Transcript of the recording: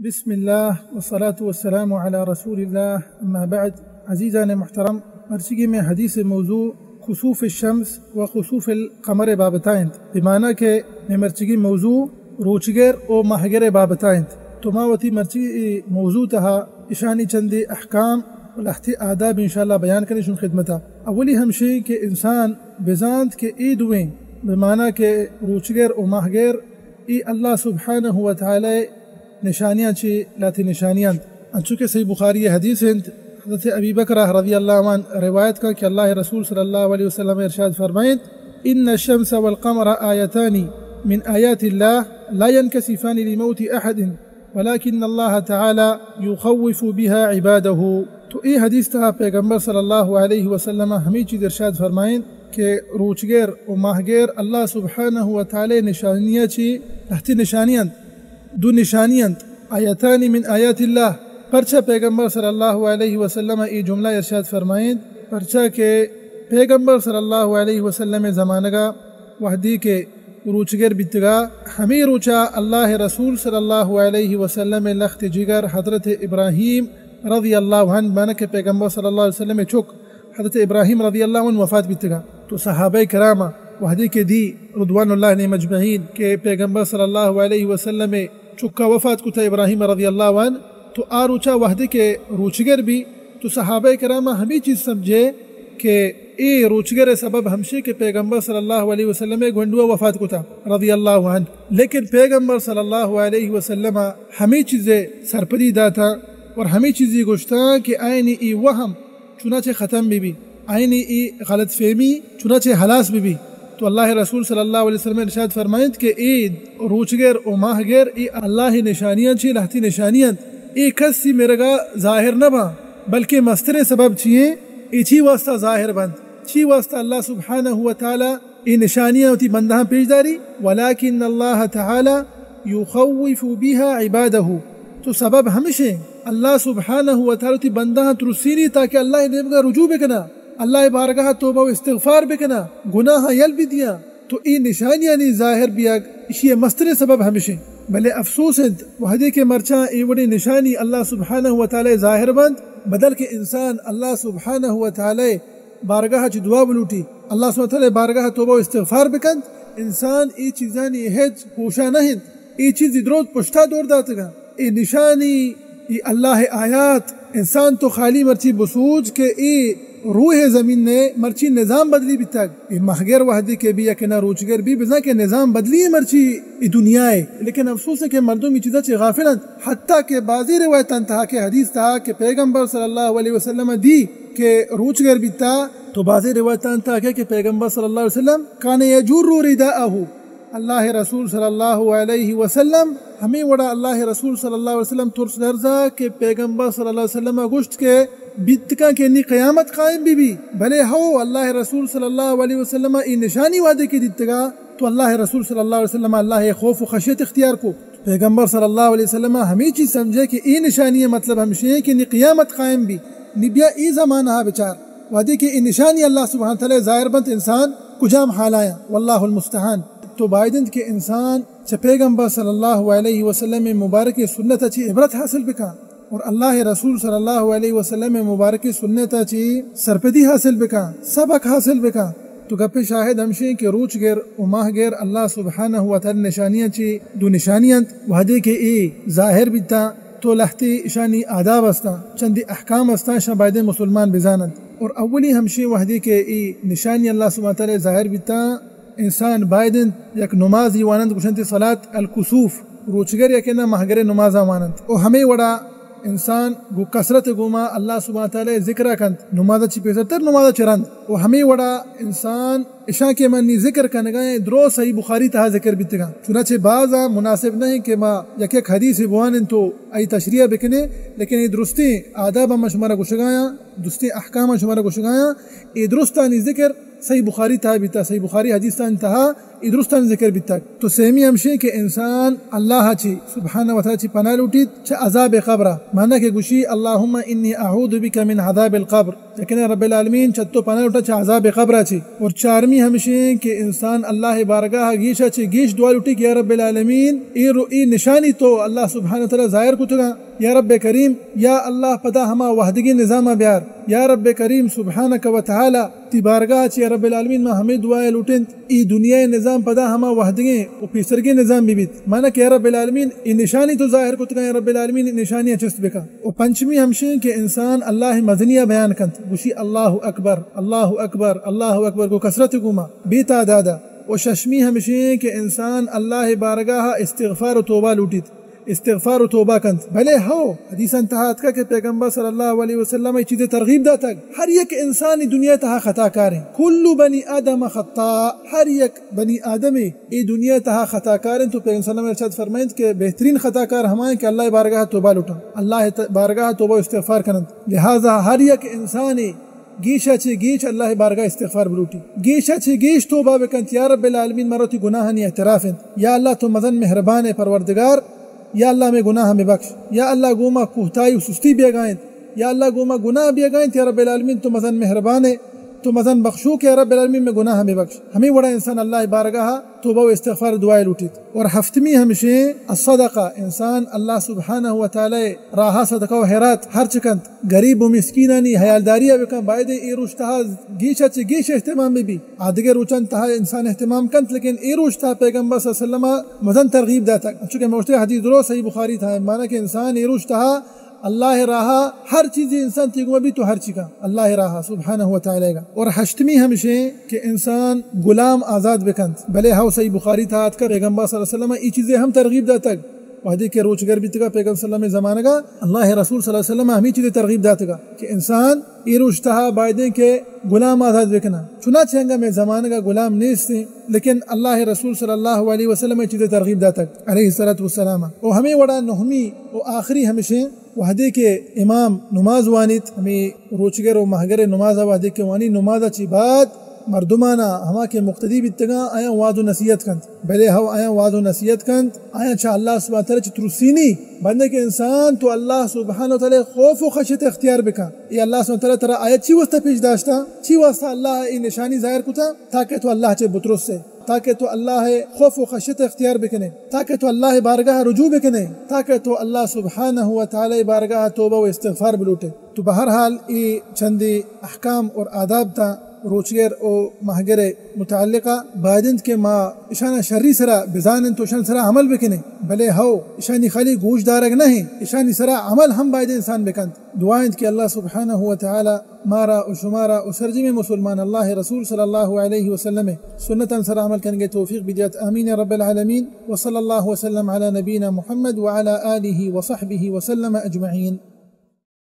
بسم اللہ والصلاة والسلام علی رسول اللہ، اما بعد۔ عزیزان محترم، مرچیگی میں حدیث موضوع خسوف الشمس و خسوف القمر بابتا انت، بمعنی کہ میں مرچیگی موضوع روچگر و ماہگر بابتا انت۔ تو ما وتی مرچی موضوع تہا اشانی چندی احکام و لہتی آداب انشاءاللہ بیان کنیں شمے خدمتا۔ اولی ہمشی کہ انسان بزانت کہ اے دوئیں، بمعنی کہ روچگر و ماہگر، اے اللہ سبحانہ و تعالی نشانیاں چی لہتی نشانیاں انت۔ انچو کہ صحیح بخاری حدیث انت، حضرت ابی بکرہ رضی اللہ عنہ روایت کا کہ اللہ رسول صلی اللہ علیہ وسلم ارشاد فرمائنت، ان الشمس والقمر آیتان من آیات اللہ لا ینکسفان لموت احد ولكن الله تعالى يخوف بها عباده۔ تو اے حدیث تہا پیغمبر صلی اللہ علیہ وسلم ہمے چیز ارشاد فرمائیں کہ روچگر و ماہگر اللہ سبحانہ و تعالی نشانیاں چی لہتی نشانی انت، دو نشانی انت، آیتان من آیات اللہ۔ پرچا پیغمبر صلی اللہ علیہ وسلم اے جملہ ارشاد فرمائیں؟ پرچا کہ پیغمبر صلی اللہ علیہ وسلم زمانگا وہدی کہ روچگر بیتگا، ہمے روچا اللہ رسول صلی اللہ علیہ وسلم لخت جگر حضرت ابراہیم رضی اللہ عنہ، معنی کہ پیغمبر صلی اللہ علیہ وسلم چک حضرت ابراہیم رضی اللہ عنہ وفات بیتگا۔ تو صحابہ کرام وہدی کہ دی رضوان اللہ علیہم اجمعین کہ پیغمبر صلی اللہ علیہ وسلم چکا وفات کتا ابراہیم رضی اللہ عنہ، تو آ روچا وہدے کہ روچگر بی، تو صحابہ کرام ہمے چیز سمجھے کہ اے روچگر سبب ہمشی کہ پیغمبر صلی اللہ علیہ وسلم گونڈوا وفات کتا رضی اللہ عنہ۔ لیکن پیغمبر صلی اللہ علیہ وسلم ہمے چیز سرپدی داتا اور ہمے چیزی گوشتا کہ آئینی ای وہم چنانچہ ختم بی بی، آئینی ای غلط فہمی چنانچہ ہلاس بی بی۔ تو اللہ رسول صلی اللہ علیہ وسلم ارشاد فرمائنت کہ اے روچگر و ماہگر اے اللہ نشانیاں چی لہتی نشانی انت۔ اے کسی مرگا ظاہر نہ باں، بلکہ مستریں سبب چی ایں؟ اے چی واسطہ ظاہر بنت؟ چی واسطہ اللہ سبحانہ و تعالی اے نشانیاں وتی بندہاں پیش داری؟ ولكن الله تعالى يخوف بها عباده۔ تو سبب ہمشیں، اللہ سبحانہ و تعالی وتی بندہاں ترسینی تاکہ اللہ نیمگا رجوع بکنا، اللہ بارگاہ توبہ و استغفار بکنا، گناہ یل بدیاں۔ تو اے نشانیانی ظاہر بیگ اشی مستریں سبب ہمشیں۔ بلے افسوس انت، وہدے کہ مرچاں اے وڑیں نشانی اللہ سبحانہ و تعالی ظاہر بنت، بدل کہ انسان اللہ سبحانہ و تعالی بارگاہ چی دعا بلوٹی، اللہ سبحانہ و تعالی بارگاہ توبہ و استغفار بکنت، انسان اے چیزانی ہچ ہوشا نہ انت۔ اے چیزی دروت پشتا دور داتگا۔ اے نشانی، اے اللہ آیات، انسان تو خالی مرچی بسوچ کہ اے روئے زمین نے مرچی نظام بدلی بیتگ۔ اے ماہگر وہدے کہ بی یا کہ نہ روچگر بی، بزاں کہ نظام بدلی مرچی اے دنیا ہے۔ لیکن افسوس ہے کہ مردم اے چیزا چی غافل انت۔ حتیٰ کہ بعضی روایتاں تہا کہ حدیث تہا کہ پیغمبر صلی اللہ علیہ وسلم دی کہ روچگر بیتا، تو بعضی روایتاں تہا کہ، کہ پیغمبر صلی اللہ علیہ وسلم كان يجر رداءه، اللہ رسول صلی اللہ علیہ وسلم، ہمے وڑا اللہ رسول صلی اللہ علیہ وسلم ترس لرزا کہ پیغمبر صلی اللہ علیہ وسلم گوشت کہ بیت کاں کہ نی قیامت قائم بی بی، بلے ہو اللہ رسول صلی اللہ علیہ وسلم اے نشانی وہدے کہ دیتگا، تو اللہ رسول صلی اللہ علیہ وسلم اللہ خوف و خشیت اختیار کو۔ پیغمبر صلی اللہ علیہ وسلم ہمے چیز سمجھے کہ اے نشانی مطلب ہمشی ہے کہ نی قیامت قائم بی، نی بیا اے زمانہ بچار، وہدے کہ اے نشانی اللہ سبحانہ تعالی ظاہر بنت، انسان کجام حال آیا، واللہ المستعان۔ تو باید انت کہ انسان چہ پیغمبر صلی اللہ علیہ وسلم مبارک سنت چی عبرت حاصل بکا اور اللہ رسول صلی اللہ علیہ وسلم مبارک سنت چی سرپدی حاصل بکا، سبق حاصل بکا۔ تو گپ شاہد ہمشیں کہ روچگر و ماہگر اللہ سبحانہ و تعالی نشانیاں چی دو نشانی انت، وہدے کہ اے ظاہر بیتا تو لہتے اشانی آداب استاں، چندی احکام استاں، اشاں باید مسلمان بزاننت۔ اور اولی ہمشی وہدے کہ اے نشانی اللہ سبحانہ تعالی ظاہر بیتا، انسان باید انت یک نمازی واننت، گوشنت صلاة الکسوف، روچگر یا کہ نہ ماہگر نمازا واننت۔ و ہمے وڑا انسان گو کثرت گوما اللہ سبحانہ تعالی ذکرا کنت، نمازا چی پیسرتر نمازا چی رند۔ و ہمے وڑا انسان اشاں کہ من نی ذکر کنگا ایں، درو صحیح بخاری تہا ذکر بیتگاں۔ چنانچہ بازا مناسب نہ انت کہ ما یک یک حدیث بوانیں تو آئی تشریح بکنیں، لیکن اے درستیں آداب ما شمارا گوشگایاں، درستیں احکام شمارا گوشگایاں، اے درستانی ذکر صحیح بخاری تہا بیتا، صحیح بخاری حدیثانی تہا اے درستانی ذکر بیتگ۔ تو سیمی ہمشیں کہ انسان اللہ چی سبحانہ و تعالی چی پناہ لوٹیت چہ عذاب قبر ء۔ مانا کہ گوشی، اللهم انی اعوذ بک من عذاب القبر۔ یقیناً رب العالمین چہ تو پناہ لوٹاں چہ عذاب قبر ء چی۔ اور چارمی ہمشیں کہ انسان اللہ بارگاہ ء گیش ء چہ گیش دعا لوٹی کہ یا رب العالمین، اے رو-، اے نشانی تو اللہ سبحانہ و تعالی ظاہر کتگاں۔ یا رب کریم، یا اللہ پدا ہما وہدگی نظام ء بیار۔ یا رب کریم سبحانک و تعالی، تی بارگاہ ء چہ یا رب العالمین ما ہمے دعا ء لوٹیں۔ اے دنیا ء نظام پدا ہما وہدگیں و پیسرگیں نظام بہ بیت۔ مانا کہ یا رب العالمین، اے نشانی تو ظاہر کتگاں، یا رب العالمین، اے نشانی ء چست بکن۔ و پنچمی ہمشیں کہ انسان اللہ ء مزنی ء بیان کنت، گوشی، اللہ اکبر، اللہ اکبر، اللہ اکبر، گوں کثرت گوما، بے تعداد ء۔ و ششمی ہمشیں کہ انسان اللہ ء بارگاہ ء استغفار و توبہ لوٹیت۔ استغفار و توبہ کنت۔ بلے ہو، حدیثاں تہا اتکا کہ پیغمبر صلی اللہ علیہ وسلم ء اے چیزے ترغیب داتگ، ہر یک انسانی دنیا تہا خطا کاریں، کل بنی آدم خطاء، ہر یک بنی آدمے اے دنیا تہا خطا کاریں۔ تو پیغمبر صلی اللہ علیہ وسلم ارشاد فرمائنت کہ بہترین خطا کار ہمائیں کہ اللہ بارگاہ توبہ لوٹاں، اللہ ت-، بارگاہ توبہ و استغفار کننت۔ لہذا ہر یک انسانے گیش ء چہ گیش اللہ ء بارگاہ استغفار بلوٹی، گیش ء چہ گیش توبہ بکنت، یا رب العالمین، مرا وتی گناہانی اعتراف انت، یا اللہ تو مزن مہربان ئے پروردگار، یا اللہ ہمے گناہ ہمے بخش، یا اللہ گوما کوتاہی و سستی بیگا انت، یا اللہ گوما گناہ بیگا انت، یا رب العالمین تو مزن مہربان ئے، تو مزن بخشوک ئے، یا رب العالمین مئے گناہ ہمے بخش۔ ہمے وڑا انسان اللہ ء بارگاہ ء توبہ و استغفار دعائے لوٹیت۔ اور ہفتمی ہمشیں الصدقہ، انسان اللہ سبحانہ و تعالی راہا صدقہ و خیرات ہرچ کنت، غریب و مسکینانی حیالداری ء بکن، باید اے روچ تہا گیش ء چہ گیش اہتمام بہ بی۔ آدگہ روچان تہا انسان اہتمام کنت، لیکن اے روچ تہا پیغمبر صلی اللہ علیہ وسلم ء مزن ترغیب داتگ۔ انچو کہ موشتے حدیث درو صحیح بخاری تہا، مانا کہ انسان اے روچ تہا اللہ راہا ہر چیزی انسان تیگما بی تو ہر چی کن اللہ راہا سبحانہ و تعالی گا۔ اور ہشتمی ہمشیں کہ انسان غلام آزاد بکنت۔ بلے ہاو صحیح بخاری تہا اتکا پیغمبر صلی اللہ علیہ وسلم ء اے چیزے ہم ترغیب داتگ۔ وہدے کہ روچگر بیتگا پیغمبر صلی اللہ علیہ وسلم زمانگا، اللہ رسول صلی اللہ علیہ وسلم ہمیں چیزے ترغیب داتگا کہ انسان اے روچ تہا بایدیں کہ غلام آزاد بکناں۔ چنانچہ انگا مئے زمانگا غلام نیستیں، لیکن اللہ رسول صلی اللہ علیہ وسلم اے چیزے ترغیب داتگ علیہ الصلوۃ والسلام۔ و ہمیں وڑا نہمی و آخری ہمشیں وہدے کہ امام نماز وانیت، ہمے روچگر و مہگر نماز وہدے کہ وانی، نماز چی بعد مردمانا ہما کہ مقتدی بیتگاں آیاں واز و نصیحت کنت۔ بلے ہو آیاں واز و نصیحت کنت، آیاں چہ اللہ سبحانہ تعالی چہ ترسینی، بندے کہ انسان تو اللہ سبحانہ تعالی خوف و خشیت اختیار بکن۔ اے اللہ سبحانہ تعالی ترا آیت چی واسطہ پیش داشتا؟ چی واسطہ اللہ اے نشانی ظاہر کتا؟ تاکہ تو اللہ چہ بترسے، تاکہ تو اللہ خوف و خشیت اختیار بکنے، تاکہ تو اللہ بارگاہ رجوع بکنے، تاکہ تو اللہ سبحانہ و تعالی بارگاہ توبہ و استغفار بلوٹے۔ تو بہرحال اے چندے احکام اور آداب تا روچگر و مہگر متعلقہ باید انت کہ ما اشانا شری سرا بزانن تو اشان سرا عمل بکنیں، بلے ہو اشانی خالی گوش دارگ نہ ہیں، اشانی سرا عمل ہم باید انسان بکنت۔ دعا انت کہ اللہ سبحانہ و تعالی مارا و شمارا و سرجمیں مسلمان اللہ رسول صلی اللہ علیہ وسلم سنتاں سرا عمل کنگے توفیق بدیات۔ آمین یا رب العالمین۔ وصلی اللہ وسلم علی نبینا محمد وعلی آلہ وصحبہ وسلم اجمعین۔